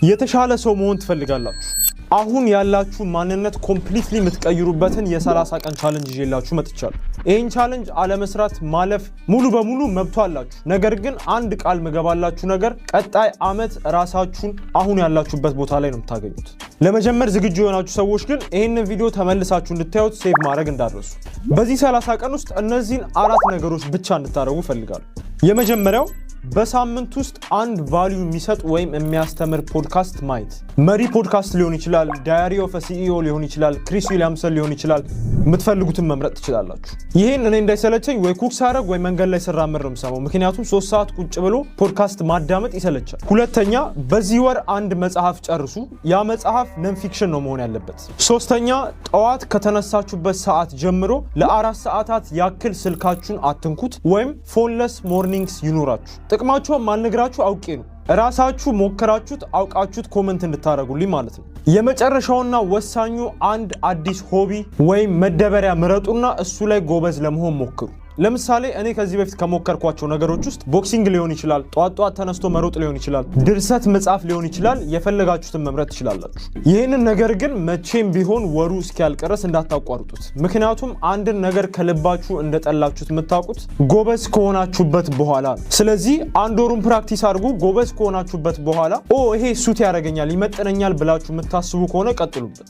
የተሻለ ሰው መሆን ትፈልጋላችሁ። አሁን ያላችሁ ማንነት completely የምትቀይሩበትን የ30 ቀን challenge ይዤላችሁ መጥቻለሁ። ይህን challenge አለመስራት ማለፍ ሙሉ በሙሉ መብቱ አላችሁ። ነገር ግን አንድ ቃል ምገባላችሁ ነገር፣ ቀጣይ አመት ራሳችሁን አሁን ያላችሁበት ቦታ ላይ ነው የምታገኙት። ለመጀመር ዝግጁ የሆናችሁ ሰዎች ግን ይህንን ቪዲዮ ተመልሳችሁ እንድታዩት save ማድረግ እንዳትረሱ። በዚህ 30 ቀን ውስጥ እነዚህን አራት ነገሮች ብቻ እንድታደርጉ እፈልጋለሁ። የመጀመሪያው በሳምንት ውስጥ አንድ value የሚሰጥ ወይም የሚያስተምር ፖድካስት ማየት። መሪ ፖድካስት ሊሆን ይችላል፣ Diary of a CEO ሊሆን ይችላል፣ ክሪስ ዊሊያምሰን ሊሆን ይችላል። የምትፈልጉትን መምረጥ ትችላላችሁ። ይህን እኔ እንዳይሰለቸኝ ወይ cook ሳረግ ወይ መንገድ ላይ ስራመድ ነው የምሰማው። ምክንያቱም 3 ሰዓት ቁጭ ብሎ ፖድካስት ማዳመጥ ይሰለቻል። ሁለተኛ፣ በዚህ ወር አንድ መጽሐፍ ጨርሱ። ያ መጽሐፍ non-fiction ነው መሆን ያለበት። ሶስተኛ፣ ጠዋት ከተነሳችሁበት ሰዓት ጀምሮ ለ4 ሰዓታት ያክል ስልካችሁን አትንኩት ወይም phoneless mornings ይኑራችሁ። ጥቅማቸውን ማልነግራችሁ አውቄ ነው። እራሳችሁ ሞክራችሁት አውቃችሁት comment እንድታደርጉልኝ ማለት ነው። የመጨረሻውና ወሳኙ አንድ አዲስ hobby ወይም መደበሪያ ምረጡና እሱ ላይ ጎበዝ ለመሆን ሞክሩ። ለምሳሌ እኔ ከዚህ በፊት ከሞከርኳቸው ነገሮች ውስጥ boxing ሊሆን ይችላል፣ ጠዋት ጠዋት ተነስቶ መሮጥ ሊሆን ይችላል፣ ድርሰት መጻፍ ሊሆን ይችላል። የፈለጋችሁትን መምረጥ ትችላላችሁ። ይህንን ነገር ግን መቼም ቢሆን ወሩ እስኪያልቅ ድረስ እንዳታቋርጡት። ምክንያቱም አንድን ነገር ከልባችሁ እንደጠላችሁት የምታውቁት ጎበዝ ከሆናችሁበት በኋላ ነው። ስለዚህ አንድ ወሩን practice አድርጉ። ጎበዝ ከሆናችሁበት በኋላ "ኦ፣ ይሄ suit ያደርገኛል፣ ይመጥነኛል" ብላችሁ የምታስቡ ከሆነ ቀጥሉበት።